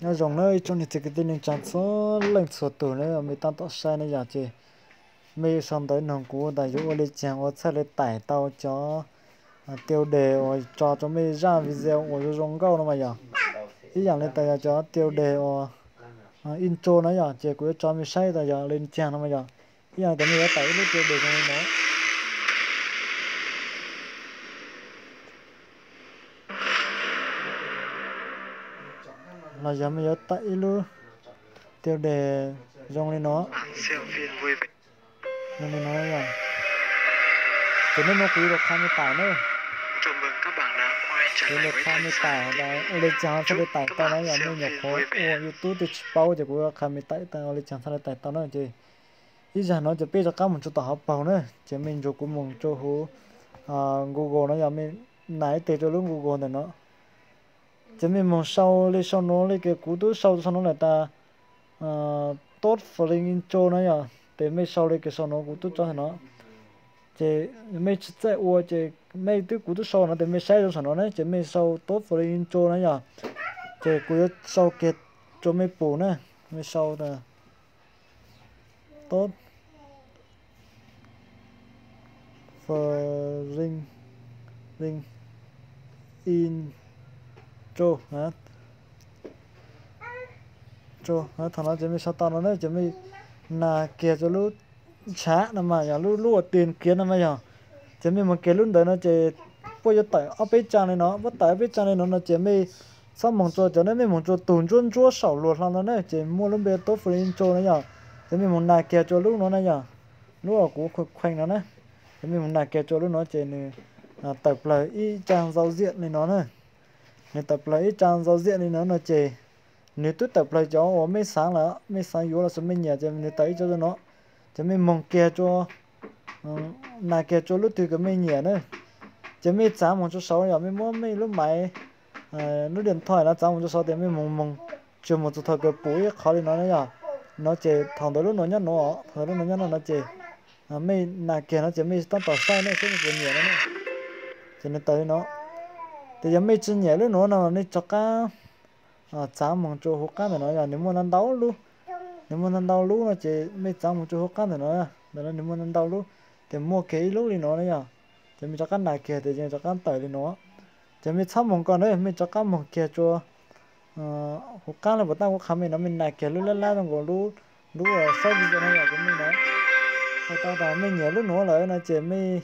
Nyob zoo nawb ib tsoom niam txiv kwv tij neej tsa txhua leej txhua tus nawb, mej tab tom saib no yog ces mej sau ntawv nug kuv tas yuav ua li caag ua txhaj li taim tau cov tiêu đề uas tso rua mej zaj video uas zoo zoo nkauj no mas yog ib yaam li tas yog cov tiêu đề uas intro na yog ces kuv yuav tso mej saib tas yog li caag no mas yog ib yaam tas mej yuav taim ib lub tiêu đề zoo li no los yog mej yuav taim ib lub tiêu đề zoo li no, zoo li no. Ces nub nua kuv yuav qha mej taim na, kuv yuav qha mej taim tas ua li caag txhaj li taim tau na, yog mej nyuam qhuav ua YouTube twb tsis paub ces kuv yuav qha mej taim tas ua li caag txhaj li taim tau na ces ib zag no ces peb rov qab moog rua tom hauv paug na, ces mej nrug kuv moog rua huv Google no yog mej nas ib teg rua lub Google ntawm no. Ces mej moog sau li sau nuav li kws kuv tub sau sau nuav lawm tas Tốt Free Intro na yog, ces mej sau li kws sau nuav kuv tub tso no. Ces mej tsis txawj ua ces mej twb kuv tub sau no ces mej saib zoo saum no na, ces mej sau Tốt Free Intro na yog. Ces kuv yuav sau kiag rua mej pum na, mej sau tas Tốt Free Intro. Thaum no ces mej sau tau no na ces mej nas kiag rua lub ntshav no mas yog lub, lub uas tìm kiếm no mas yog, ces mej moog kiag lub ntawd no ces puab yuav tawm ob peb trang li no, puab tawm ob peb trang li no no ces mej txhob moog rua cov na, mej moog rua tug ntsuab ntsuab saum luag hlo no na ces muaj lub npe Tốt Free Intro na yog. Ces mej moog nas kiag rua lub nuav na yog, lub uas kuv khueej khueej no na. Ces mej moog nas kiag rua lub nuav ces nws tawm plawg ib trang giao diện li no na. Nws tawm plawg ib trang giao diện li no no ces nws twb tawm plawg cov uas mej xaav lawm, mej xaav yuav los sis mej nyiam ces nws tawm ib co zoo no. Ces mej moog kiag rua, nas kiag rua lub twg kws mej nyiam na. Ces mej txav moog rua saud yog mej muab mej lub maiv, lub điện thoại no txav moog rua saud ces mej moog moog tsuas moog txug thaum kws pum ib qhov li no na yog. No ces thaum ntawd lub nuav nyob nuav, thaum ntawd lub nuav nyob no no ces mej nas kiag no ces mej tab tom saib ne saib mej puas nyiam no na. Ces nws tawm li no. Ces yog mej tsis nyiam lub nuav no nej rov qab txav moog rua huv qaab ntawm no yog nws muaj ntau ntau lub, nws muaj ntau ntau lub no ces mej txav moog rua huv qaab ntawm no, ntawm no nws muaj ntau ntau lub. Ces muaj kiag ib lub li no na yog, ces mej rov qab nas kiag ces rov qab tawm li no. Ces mej txhob moog ko na, mej rov qab moog kiag rua huv qaab le puas tab kuv qha mej no, mej nas kiag lub lab lab zoo nkaus lub, lub saib video no yog kuv mej no. Hais tau tas mej nyiam lub nuav lawm no ces mej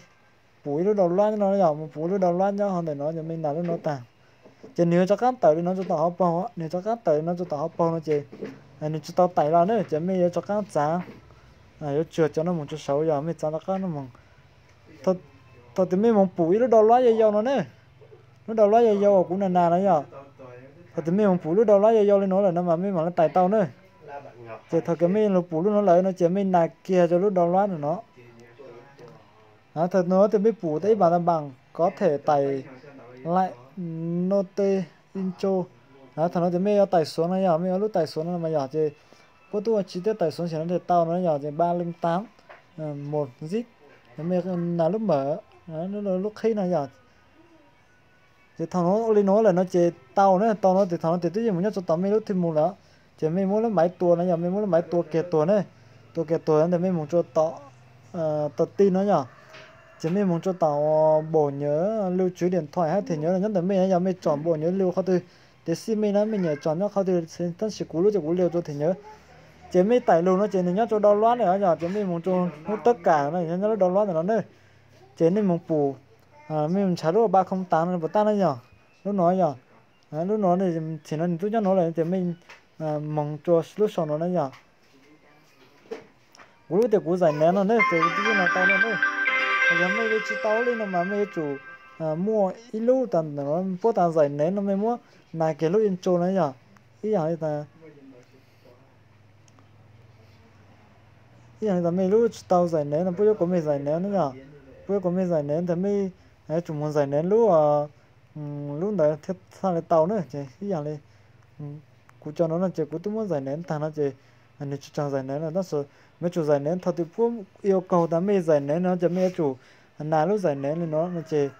pum ib lub download no yog, mus pum ib lub download nyob hov ntawm no ces mej nas lub nuav tag. Ces nws yuav rov qab tawm li no rua tom hauv paug, nws rov qab tawm li no rua tom hauv paug no ces nws tsis tau taim los na ces mej yuav rov qab txav, yuav tsuag cov no moog rua saud yog mej txav rov qab no moog. Thaum twg mej moog pum ib lub download yau yau no na, lub download yau yau uas kuv nas nas no yog, thaum twg mej moog pum lub download yau yau li no lawm no mas mej mam le taim tau na. Ces thaum kws mej lug pum lub no lawm no ces mej nas kiag rua lub download no. Thaum no ces mej pum tas ib npaam tas npaam có thể tải lại note intro. Thaum no ces mej yuav tải xuống no yog, mej yuav lub tải xuống no mas yog ces puab tub ua tsis tiab tải xuống xim no ces tau no yog ces ba linh tám một zip. Mej nas lub mawm, lub qhib no yog. Ces thaum no ua li no lawm no ces tau na, tau no ces thaum no ces twb yeej mus nyob rua tom mej lub thij mus lawm. Ces mej muab lub maiv tua no yog mej muab lub maiv tua kiag tuag na, tua kiag tuag ntawd mej mus rua tom, tom tij no yog. Ces mej mus rua tom bộ nhớ, lưu trữ điện thoại hab thẻ nhớ no nyob ntawm mej no yog mej tsom bộ nhớ lưu qhov twg, tiam sis mej na mej nyiam tsom nyob qhov twg tab sis kuv lub ces kuv lưu rua thẻ nhớ. Ces mej taim lug no ces nws nyob rua download na yog, ces mej mus rua lub tất cả no nyob lub download ntawm no na. Ces nej mus pum, mej mus ntshav lub ba không tám no puas tab na yog, lub no yog, lub no txhim no nws tub nyob nuav lawm ces mej moog rua lub sau no na yog. Kuv lub tias kuv giải nén no ne ces twb yeej nas tau no na. Yog mej li tsis tau li no mas mej yuav tsum muaj ib lub tas puab tas giải nén no mej muab nas kiag lub intro no yog, ib yam li tas ib yam li tas mej lub tsis tau giải nén no puab yuav kom mej giải nén no yog, puab yuav kom mej giải nén tas mej yuav tsum mus giải nén lub, lub ntawd thiaj txhaj li tau na ces ib yam li kuv cov no no ces kuv twb muab giải nén tag no ces nws tsis tsaug giải nén no tab sis mej tsum giải nén thaum twg puab yêu cầu tas mej giải nén no ces mej yuav tsum nas lub giải nén li no no ces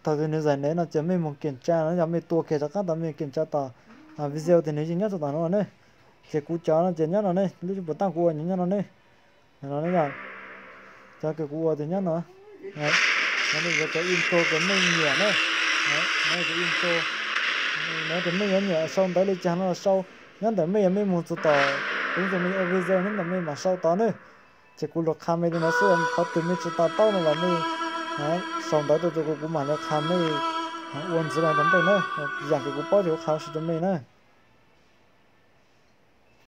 thaum twg nws giải nén no ces mej mus kiểm tra no yog mej tua kiag rov qab tas mej kiểm tra tom video tias nws yeej nyob rau tom no ne. Ces kuv cov no ces nyob no ne, lub puas taj kuv ua nyob no ne. No ne yom, cov kws kuv ua tias nyob no. No ne yog cov intro kws mej nyiam na. No cov intro, no tias mej yuav nyiam sau ntawv li cas no los sau. Nyob ntawm mej, yog mej mus txog tom, kuv tus me ua video nyob ntawm mej mam sau tod ne. Ces kuv los qha mej li no xwb, qhov twg mej tsis to taub no los mej sau ntawv tuaj rau kuv, kuv mam li qha mej ua ntxiv los tom ntej na. Yam kws kuv paub ces kuv qha ua si rau mej na.